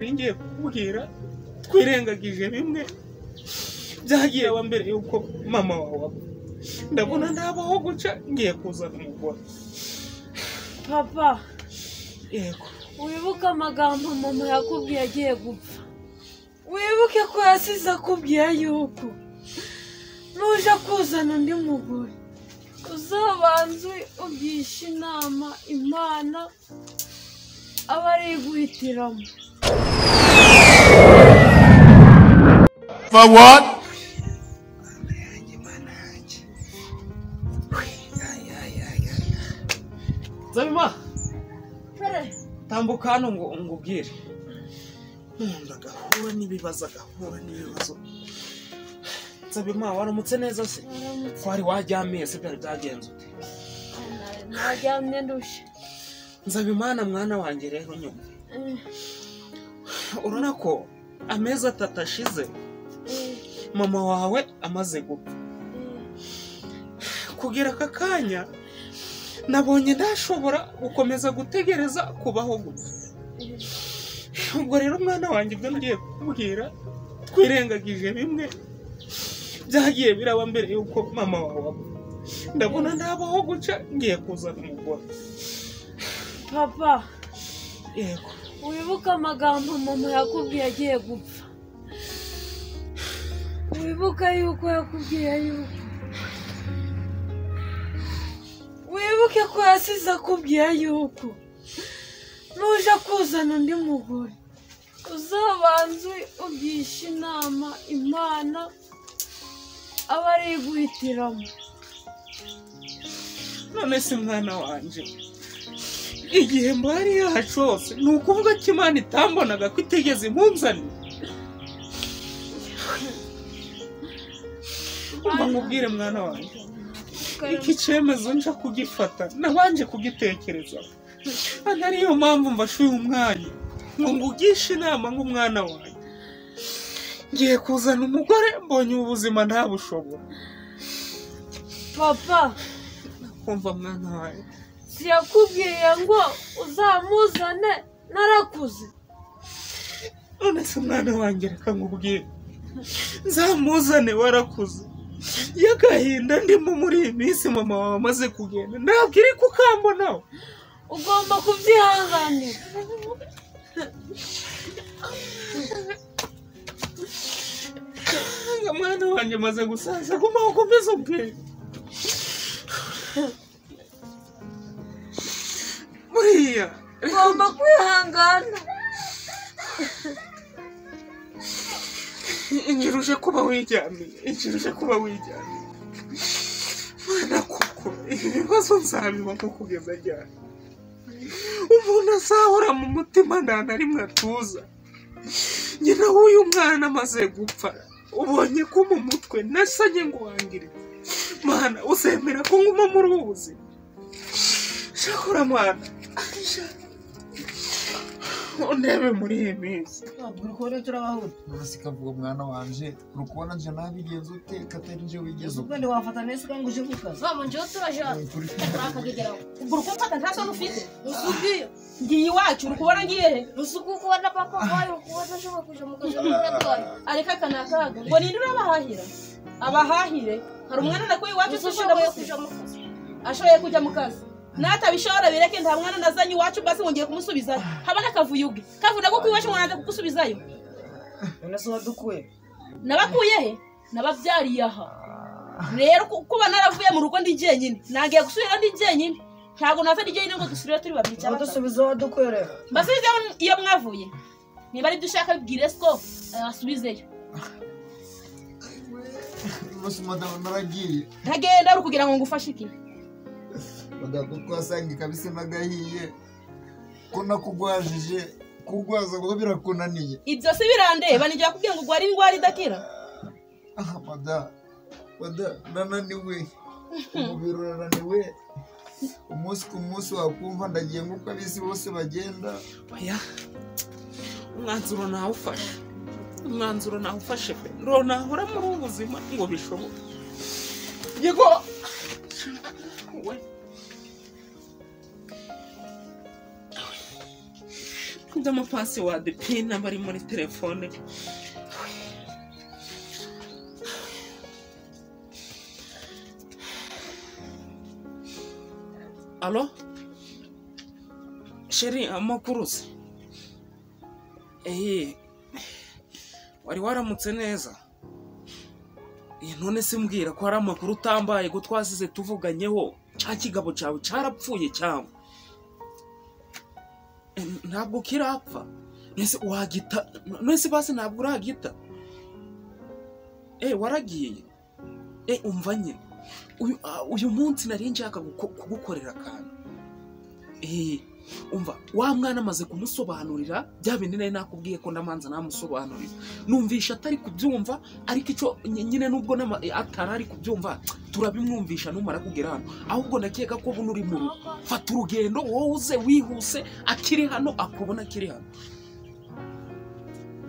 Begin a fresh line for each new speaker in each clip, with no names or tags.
nari ngiye kukubwira, twirengagije bimwe byagiye wa mbere yuko mama wawe apfa. Ndabona ndabaho guca, ngiye kuzana umugore.
Papa,
yego,
wibuke amagambo mama yakubwiye agiye gupfa. Wibuke ko yasize akubwiye yuko nuja kuzana undi mugore uzabanze ugisha inama Imana aba ari guhitiramo.
For what?
Zabima, tambuka hano ngo ngubwire. Nkunda agahura n'ibibazo, agahura n'ibibazo. Zabima, waramutse neza se? Ko wari wajyamiye se byari byagenze ute?
Naryamye ndushye.
Nzabimana mwana wanjye rero nyuma. Urabona ko amezi 3 ashize mama wawe amaze gupfa. Kugera aka kanya nabonye ntashobora gukomeza gutegereza kubaho gusa. Ubwo rero mwana wanjye ibyo ngiye kukubwira, twirengagije bimwe byagiye biraba mbere yuko mama wawe apfa. Ndabona ndabaho guca, ngiye kuzana umugore.
Papa,
yego,
wibuke amagambo mama yakubwiye agiye gupfa. Wibuke yuko yakubwiye yuko, wibuke ko yasize akubwiye yuko nuja kuzana undi mugore uzabanze ugisha inama Imana aba ari guhitiramo.
None se mwana wanje, igihe mbari yacu hose ni ukuvuga ko Imana itambonaga ko itigeze impunzanira? Umva nkubwire mwana wanjye, iki cyemezo nja kugifata nabanje kugitekerezaho, ariyo mpamvu mfashe uyu mwanya ngo ngugishe inama nk'umwana wanjye. Ngiye kuzana umugore, mbonye ubuzima ntabushobora.
Papa,
kumva mwana wanjye,
siyakubwiye ngo uzamuzane narakuze.
None se mwana wanjye, reka nkubwire, nzamuzane warakuze. Y'agahinda ndimo muri iyi minsi mama wawe amaze kugenda, ntabwo iri kukambonaho.
Ugomba kubyihanganira.
Mwana wanjye amaze gusaza, guma ukomeze ubwenge. Buriya
ugomba kwihangana.
Injira uje kuba wijyamiye, injira uje kuba wijyamiye. Mwana, kuko ibi bibazo nzabibamo kugeza ryari? Umuntu azahora mu mutima nta na rimwe atuza. Nyina w'uyu mwana amaze gupfa, ubonye ko mu mutwe nasanye ngo wangiritse. Mana, uzemera ko nguma muri ubu buzima? Shakora mwana, undebe muri iyi minsi.
Uri kubona turabahuta.
None kavuga mwana wanje, uri kubona nje nabigenza ute katari nje wigeze
uko? Ubwo wafata nese kandi uje kukaza.
Mama nje turajana. Turakagegeraho.
Ubwo uri kumfata nta soni ufite?
Usugiye.
Ngiye iwacu, uri kubona ngiye he?
Usuku kubona papa wayo, uri kubona ashobora kuja mu kazi n'uratwaye.
Areka kanakaga. Ngo ninde urabahahira? Abahahire. Hari umwana nakuye iwacu
ushoboye kuja mu kazi.
Ashoboye kuja mu kazi. Natabishobora bireke, nta mwana nazanye iwacu basi ngo ngiye kumusubizayo. Haba nakavuyuge. Kavuga ko iwacu mwana kukusubizayo.
None se wadukuye?
Nabakuye he? Nababyariye aha. Rero kuba naravuye mu rugo ndi jyenyine, nangiye gusubira ndi jyenyine. Ntago naza ndi jyenyine ngo dusubire turi babiri cyangwa batatu.
Wadusubiza wadukuye rero.
Mbasubize iyo mwavuye. Niba ari ibyo ushaka bibwire Siko asubizeyo.
Bose madamu naragiye.
Ntagenda uri kugira ngo ngufashe iki?
Madamu twasanga kabisa nagahiye ko nakugwajije, kugwaza ngo birakunaniye.
Ibyo se birandeba, nijya kubwira ngo ugwara indwara idakira.
Ah madamu, madamu nananiwe, umubiri urananiwe. Umunsi ku munsi wakumva ndagiye nk'uko abisi bose bagenda.
Oya, umwanzuro nawufashe, umwanzuro nawufashe pe. Nahora muri ubu buzima ngo bishoboke. Yego we. By'amapasiwadi pin aba ari muri telefone. Alo sheri, amakuru se? Wari waramutse neza? None se mbwira ko hari amakuru utambaye ko twasize tuvuganyeho, cya kigabo cyawe cyarapfuye cyangwa ntabwo kirapfa? Nese wagita? Nese basi ntabwo uragita? Waragiye? Umva nyine, uyu munsi nari nshaka kugukorera akantu. Umva, wa mwana amaze kumusobanurira bya bindi nari nakubwiye ko ndamanza namusobanurira, numvisha atari kubyumva, ariko icyo nyine nubwo atari ari kubyumva turabimwumvisha numara kugera hano. Ahubwo ndakeka ko buno uri mu rugo, fata urugendo wowe uze wihuse, akiri hano akubona akiri hano.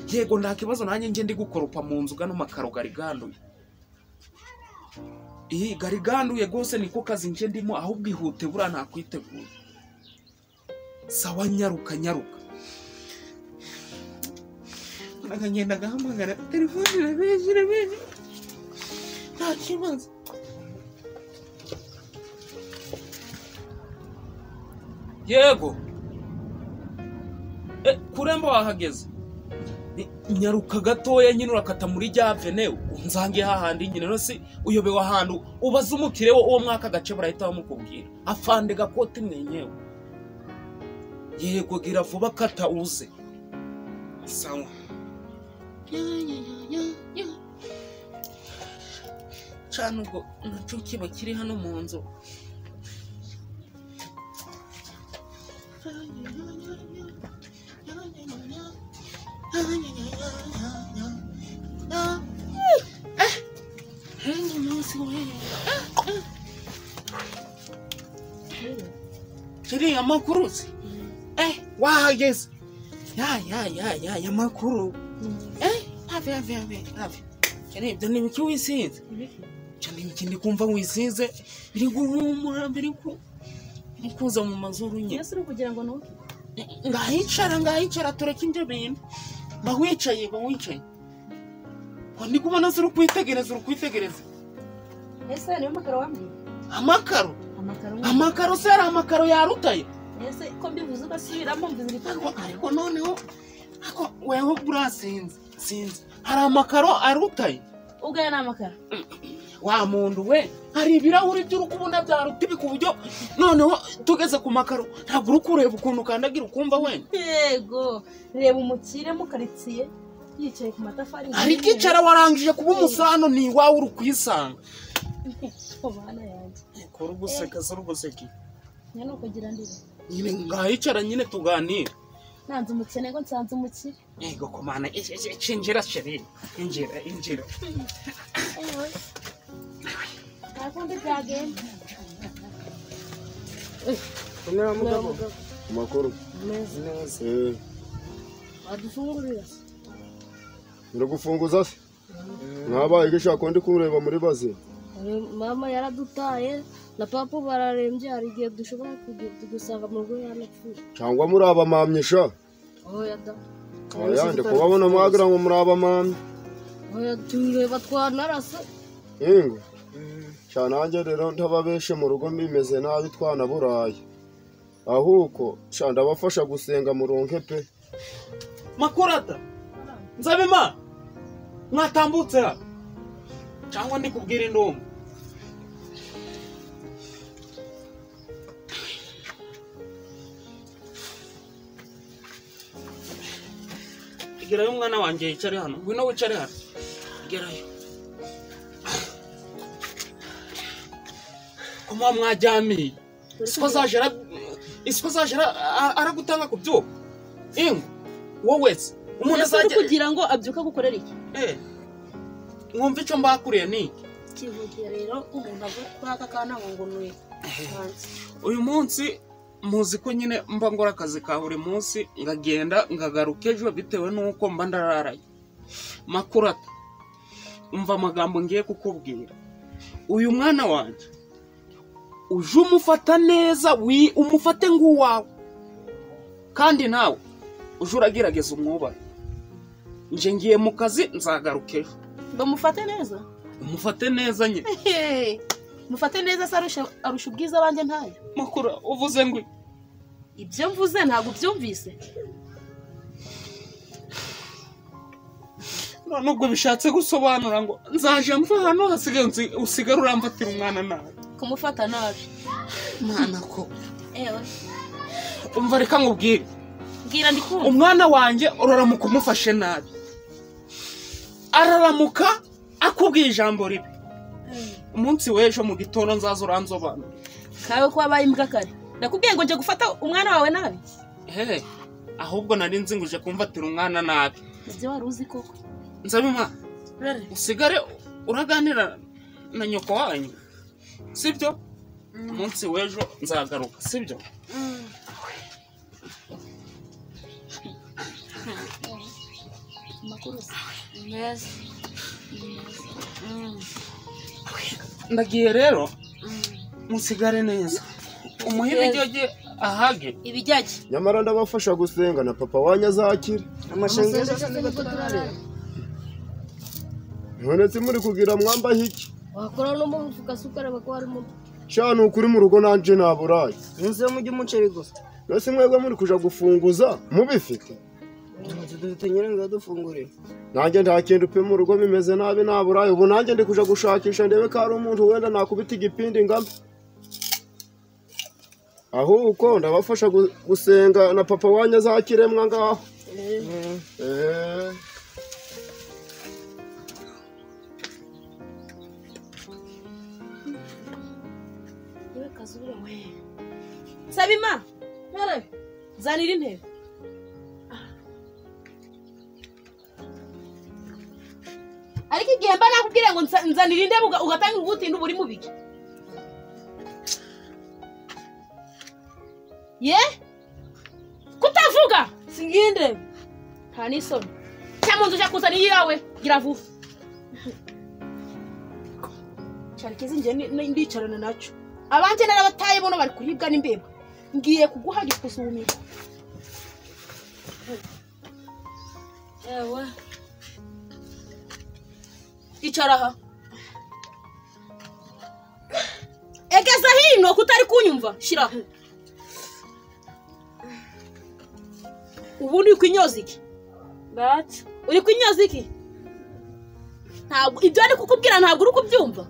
Yego nta kibazo, nanjye nge ndi gukoropa mu nzu, gano makaro gari ganduye. Gari ganduye rwose, niko kazi nge ndimo. Ahubwo ihute buriya nakwitegura. Sawa, nyaruka nyaruka. Nakagenda agahamagara telefone irabeje irabeje, nta kibazo. Yego kurembo wahageze, nyaruka gatoya nyine, urakata muri rya vene unzange hahandi nyine. Nose uyobewe ahantu ubaze umukire wo uwo mwaka gace barahita bamukubwira, afande gakoti mwenyewe. Yego gira vuba kata uze. Sawa. Cana ubwo naco kiba kiri hano mu nzu. Sheri, amakuru se? Wahageze? Ya amakuru. Have have have have. Sheri, ibyo ni ibiki wisize? Cyane ibiki ndi kumva wisize biri guhumura, biri kuza mu mazuru nye.
Ese uri kugira ngo nuke?
Ngahicara tureke ibyo bintu. Bawicaye. Ko ndi kubona se uri kwitegereza,
Ese niyo makaro wambwiye?
Amakaro? Amakaro se ari amakaro yarutaye?
Ese ko mbivuze ugasubiramo mbivuze
igitabo? Ariko noneho ako weho burasinze sinzi hari amakaro arutaye.
Ubwo aya ni amakaro
wa muntu we, hari ibirahuri by'urukubona byaruta ibi ku buryo noneho tugeze ku makaro ntabwo uri kureba ukuntu ukandagira ukumva wenda.
Yego, reba umukire mu karitsiye yicaye ku matafari.
Ariko icara warangije kuba umusano ni iwawe uri kuyisanga.
Bana yanjye.
Kora ubuseka se urubuseki.
Nyine ukugira ndire.
Nyine ngahicara nyine tuganira.
Nanze umukene ngo nsanze umukire.
Yego komana, injira sheri, injira.
Ntakundi byagenda.
Komera mugabo. Amakuru.
Neza. Wadufungurira.
Ndagufunguza se? Mwabaye gishaka ndi kureba muri baze.
Mama yaradutaye na papa bararembye, hari igihe dushobora kugusanga mu rugo yanapfuye.
Cyangwa muri abamamyisha?
Oya da.
Oya ndi kubabona mwagira ngo muri abamamye.
Oya tureba twanarasa.
Ingo. Cyananjye rero ntababeshe mu rugo mbimeze nabi twanaburaye. Ahuko ndabafasha gusenga muronke pe.
Makurata. Nzabima. Mwatambutse ha. Cyangwa ndi kubwira indombo. Gerayo mwana wanjye yicare hano. Ngwino wicare hano. Gerayo. Kuma mwajyamiye. Isiko zajera aragutanga kubyuka. Ingo wowe se umuntu azajya
kugira ngo abyuka gukorera iki?
Mwumva icyo mbakuriye ni
kivugiye rero umuntu avuga kana ngo ngunuye.
Uyu munsi muzi ko nyine mba ngora akazi ka buri munsi ngagenda ngagaruka ejo bitewe nuko mba ndararaye. Makurata, umva amagambo ngiye kukubwira. Uyu mwana wanjye uje umufata neza, umufate nguwawe. Kandi nawe Uje uragerageza umwubahe. Nje ngiye mu kazi nzagaruka ejo.
Ngo mufate neza?
Mufate neza nyine.
Mufate neza se arusha ubwiza abanjye ntayo.
Makura uvuze ngo
ibyo mvuze ntabwo ubyumvise.
None ubwo bishatse gusobanura ngo nzaje mva hano hasigaye usigara uramfatira umwana nabi.
Kumufata nabi.
Mwana ko.
Ewe.
Umva reka nkubwire.
Mbwira ndikumva.
Umwana wanjye uraramuka umufashe nabi. Araramuka akubwiye ijambo ribi. Umunsi w'ejo mu gitondo nzaza uranzobanura.
Kawe ko wabaye imbwa kare. Nakubwiye ngo nje gufata umwana wawe nabi.
He, ahubwo nari nzi ngo uje kumfatira umwana nabi.
Ibyo wari uzi koko.
Nzabima. Usigare uraganira na nyoko wanyu. Sibyo? Umunsi w'ejo nzagaruka, sibyo?
Makuru meza.
Ndagiye rero musigare neza. Umuhe ibijyage ahage.
Ibijyage.
Nyamara ndabafasha gusenga na papa wanyu azakira.
Amashengesho nibwo tutarareba.
None se muri kugira mwamba hiki?
Wakora no mu mufuka sukara bako harimo.
Sha nukuri mu rugo nanje naburaye.
Inzu yo mujye umuceri gusa.
Nose mwebwe muri kuja gufunguza mubifite.
Dufite nyine dufungurira.
Nanjye nta kintu pe mu rugo bimeze nabi naburaye. Ubu nanjye ndi kuja gushakisha ndebe ko ari umuntu wenda nakubita igipindi ngamba. Ahubwo ndabafasha gusenga na papa wanyu azakiremwa ngaho.
Sabima, zanira intebe. Ariko igihe mba nakubwira ngo nzanira intebe ugatanga ugutinda uba uri mu biki? Ye? Kutavuga? Singinde. Nta n'isoni. Cyangwa nzu ujya kuzana iyawe, gira vuba. Cyari kizi ngiye ndicarana nacyo. Abanje narabataye bono bari kuribwa n'imbeba. Ngiye kuguha gikusumirwa. Ewe. Icara aha. Egeza hino kutari kunyumva, shira. Ubundi kwinyoza iki? But uri kwinyoza iki? Ntabwo ibyo ari kukubwira ntabwo uri kubyumva.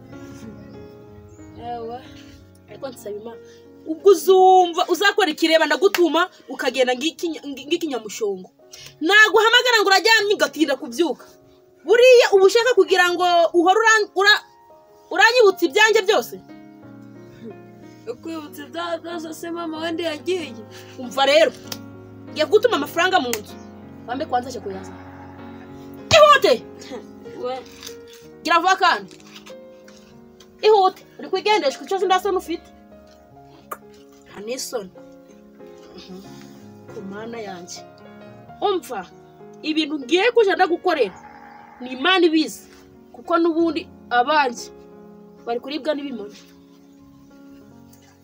Ewe. Ariko nsaba Imana ubwo uzumva uzakora ikireba ndagutuma ukagenda ng'ikinyamushongo. Naguhamagara ngo urajyamye ugatinda kubyuka. Buriya uba ushaka kugira ngo uhore uranyibutsa ibyanjye byose.
Ukwibutsa ibyawe byose se mama wende yagiye.
Umva rero ngiye kugutuma amafaranga mu nzu. Wambe kwanza aje kuyazana. Ihute! Gira vuba kandi. Ihute, uri kwigendesha icyo ndasoni ufite. Nta n'isoni. Ku mana yanjye. Umva, ibintu ngiye kuja ndagukorera ni Imana ibizi kuko n'ubundi abanjye bari kuribwa n'ibimoni.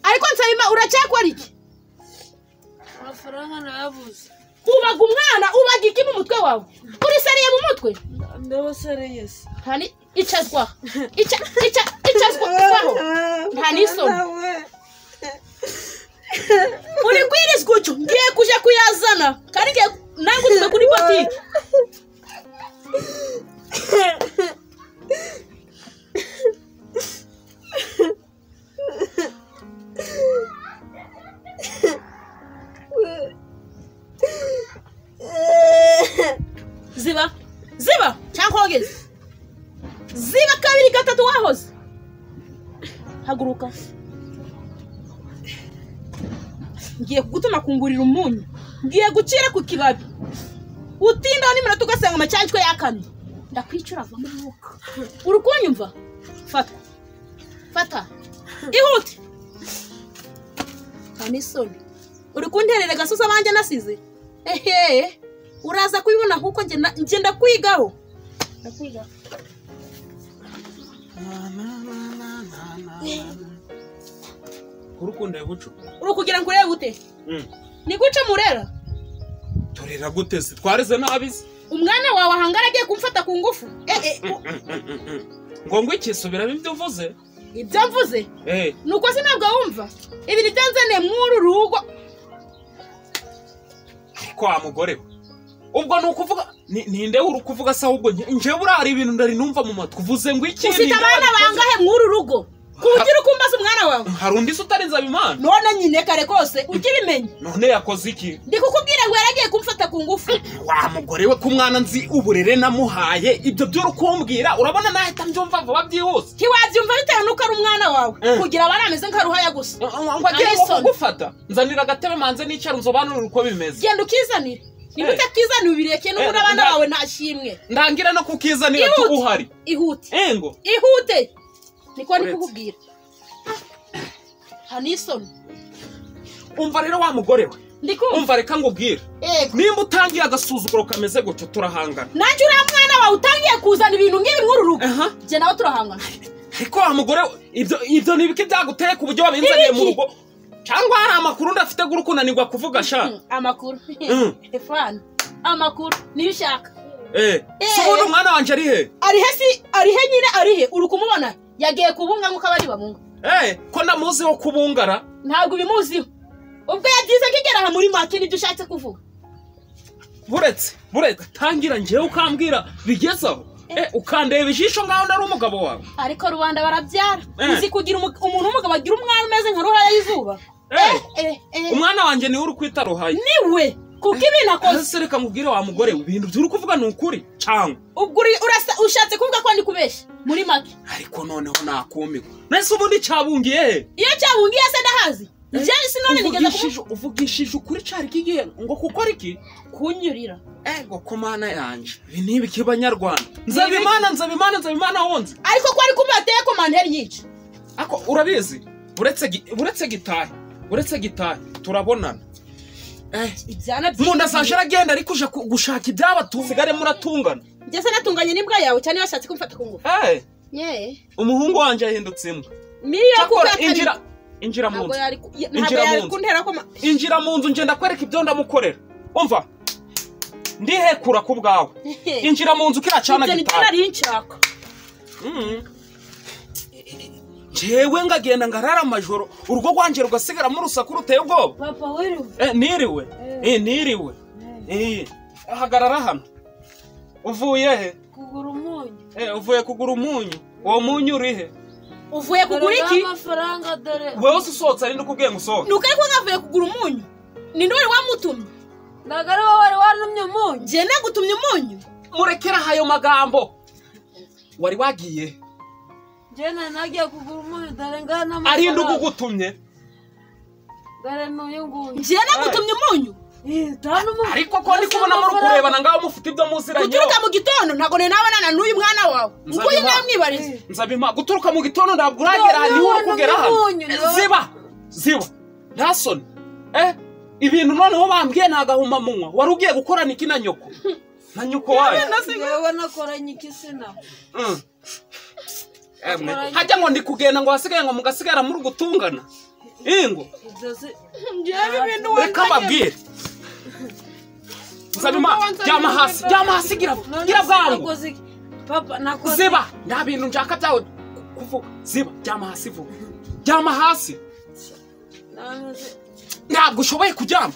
Ariko nsaba uracyakora iki?
Amafaranga nayabuze.
Ubaga umwana, ubaga iki mu mutwe wawe? Uri seriye mu mutwe?
Ndaba seriye se.
Hani icazwa. Icazwa kwaho. Nta n'isoni. Uri kwirizwa ucyo ngiye kuja kuyazana kandi ngiye nangutume kuri botike. Ziba, ziba, cyangwa wogeze. Ziba kabiri gatatu wahoze. Haguruka. Ngiye kugutuma kungurira umunyu. Ngiye gucira ku kibabi. Utinda n'iminota ugasanga amacyanjwe yakamye. Ndakwicura va mu mwuka. Uri kunyumva? Fata. Fata. Ihute. Nta n'isoni. Uri kunterera gasozi abanjye nasize? Ehe. Uraza kubibona kuko nje ndakwigaho. Ndakwigaho.
Urukundo gucu.
Uri kugira ngo urebe ute? Ni guca murera.
Turera gute se? Twareze nabize.
Umwana wawe ahangara agiye kumfata ku ngufu.
Ngo ngwiki subira ibyo uvuze?
Ibyo mvuze? Nuko se ntabwo wumva? Ibintu byanzaniye mwuru rugo.
Kwa mugore we. Ubwo nukuvuga ninde uri kuvuga se ahubwo nje burari ibintu ndari numva mu matwi uvuze ngo iki?
Ufite abana bangahe mwuru rugo? Kugira ukumbaza umwana wawe.
Hari undi se utarinze Abimana?
None nyine kare kose ukibimenye.
None yakoze iki?
Ndi kukubwira ngo yaragiye kumfata ku ngufu.
Wa mugore we kumwana nzi uburere namuhaye ibyo byo urukumbwira urabona nahita mbyumva vuba byihuse.
Ntiwabyumva bitewe nuko ari umwana wawe. Kugira abana ameze nka ruhaya gusa.
Ngo agiye kugufata. Nzanira agatebe manze nicara nzobanurire uko bimeze.
Genda ukizanire. Niba utakizanira ubireke n'ubundi abana bawe ntashimwe.
Ndangira no kukizanira tuguhari.
Ihute.
Engo.
Ihute. Niko ndi kukubwira. Hanison.
Umva rero wa mugore we.
Ndikumva.
Umva reka ngubwire. Nimba utangiye agasuzuguro kameze gutyo turahangana.
Nanjye uriya mwana wawe utangiye kuzana ibintu ngibi nk'uru rugo. Je nawe turahangana.
Ariko wa mugore ibyo nibiki byaguteye ku buryo wabinzaniye mu rugo? Cyangwa hari amakuru ndafite gurukunanirwa kuvuga sha?
Amakuru. Efana. Amakuru niyo ushaka.
So ubundi umwana wanje ari he?
Ari he si ari he nyine ari he uri kumubona? Yagiye kubunga nkuko abari babunga.
Ko ndamuziho kubungara?
Ntabwo ubimuziho. Ubwo yagize kigera aha muri make nibyo ushatse kuvuga.
Buretse tangira njewe ukambwira bigezaho. Ukandeba ijisho ngaho ndari umugabo wawe.
Ariko rubanda barabyara. Uzi kugira umuntu w'umugabo agira umwana umeze nka ruhaya y'izuba.
Umwana wanje niwe uri kwita ruhaya.
Niwe. Kuko ibintu akoze.
Ese reka nkubwire wa mugore ibintu by'uri kuvuga ni ukuri cyangwa
ubwo urasa ushatse kuvuga ko ndi kubeshya muri make.
Ariko noneho nakumirwa. Nese ubundi cyabungiye he?
Iyo cyabungiye se ndahazi. Njye sinone nigeze
uvugishije ukuri cyari kigiye ngo kukora iki?
Kunyurira.
Ego komana yanje. Ibi ni ibiki banyarwanda. Nzabimana nzabimana nzabimana wonze.
Ariko ko ari kumateye komanteri nyinshi.
Ako urabizi buretse gitahe. Buretse gitahe turabonana.
Ibyana byinshi.
Munda saje aragenda ariko uje gushaka ibyaba tusigare muratungana.
Njye se natunganye n'imbwa yawe cyane yashatse kumfata ku ngufu.
Umuhungu wanje yahindutse imbwa.
Niyo kuko
injira mu nzu.
Injira
mu nzu ngenda kwereka ibyo ndamukorera. Umva. Ndihekura ku bwawe. Injira mu nzu kiracana
gitahe. Ibyo nari nshaka.
Jewe ngagenda ngarara amajoro urugo rwanje rugasigara mu rusaku ruteye ubwoba.
Papa wiriwe.
Niriwe. Niriwe. Hagarara hano. Uvuye he?
Kugura umunyu.
Uvuye kugura umunyu. Uwo munyu uri he?
Uvuye kugura iki?
Amafaranga dore.
Wewe usohotse ari ndukubwiye ngo usohoke.
Nuko ariko ngavuye kugura umunyu. Ni nde wari wamutumye?
Nagari wowe wari wantumye umunyu.
Nje nagutumye umunyu.
Murekera hayo magambo. Wari wagiye?
Jena nagiye kugura umunyu dore ngana amafaranga.
Ari ndugugutumye?
Dore n'uyu nguyu.
Nje nagutumye umunyu.
Ariko ko ndi kubona muri kurebana ngaho mufite ibyo muziranye.
Guturuka mu gitondo ntago ne nabonana n'uyu mwana wawe. Nguyu namwibariza.
Nzabima guturuka mu gitondo ntabwo uragera hano niho kugera hano. Ziba. Ziba. Ntasoni. Ibintu noneho bambwiye ntagahuma munywa. Wari ugiye gukorana iki na nyoko? Na nyoko wawe.
Yewe nakoranye iki sina.
Hajya ngo ndi kugenda ngo hasigaye ngo mugasigara muri gutungana. Ingo. Reka mbabwire. Nzabima jyama hasi gira bwangu.
Papa nakoze.
Ziba nta bintu nshaka byawe kuvuga. Ziba jyama hasi vuba. Jyama hasi. Ntabwo ushoboye kuryama.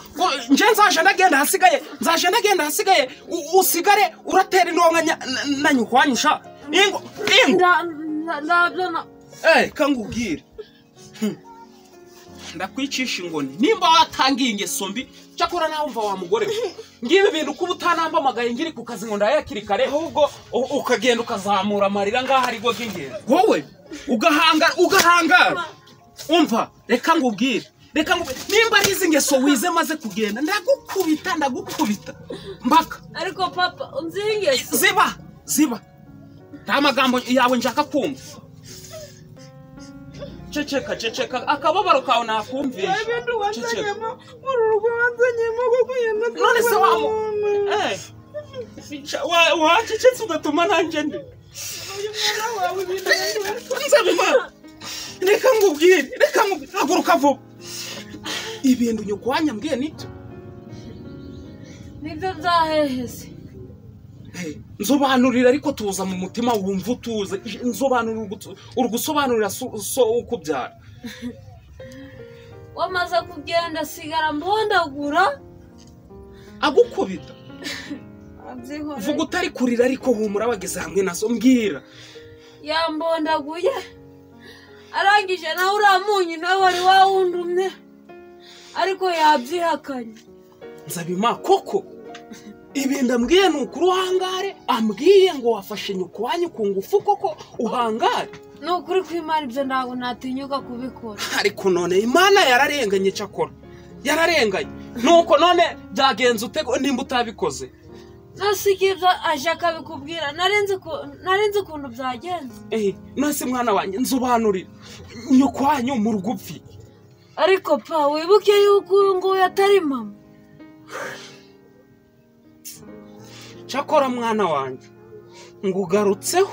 Nje nzaje ndagenda hasigaye. Nzaje ndagenda hasigaye usigare uratera indonka na nyukwanyusha. Ingo ingo. Kangubwire. Ndakwicisha ingoni nimba watangiye ingeso mbi cyakora nawe umva wa mugore we ngibi bintu kuba utanambamagaye ngiri ku kazi ngo ndayakiri kare ahubwo ukagenda ukazamura amarira ngaho ari go k'ingenzi wowe ugahangara umva reka ngubwire nimba ari izi ngeso wize maze kugenda ndagukubita mbaka.
Ariko papa unzi ingeso.
Ziba nta magambo yawe nshaka kumva. Ceceka akababaro kawe nakumvisha. Ceceka. None se wa wacecetse ugatuma nanjye ndi. Nzabima. Reka ngubwire, haguruka vuba. Ibintu nyoko wanyambwiye nibyo.
Nibyo byahehese.
Nsobanurira ariko tuza mu mutima wumva utuze. Nsobanurira uri gusobanurira so ukubyara.
Wamaze kugenda sigara mbondagura.
Agukubita. Vuga utari kurira ariko humura bageze hamwe na so mbwira.
Yambondaguye. Arangije nawe uramunyi nawe wari wawundumye. Ariko yabyihakanye.
Nzabima koko ibi ndambwiye ni ukuri uhangare ambwiye ngo wafashe nyoko wanyu ku ngufu koko uhangare.
Ni ukuri kw'Imana ibyo ntabwo natinyuka kubikora.
Ariko none Imana yararenganye cyakora. Yararenganye. Nuko none byagenze ute nimba utabikoze?
Nasigiye ibyo aje akabikubwira narinzi ukuntu byagenze.
Nase mwana wanjye nsobanurira nyoko wanyu mu rugupfi.
Ariko pa wibuke yuko uyu nguyu atari mama.
Cyakora mwana wanjye ngugarutseho.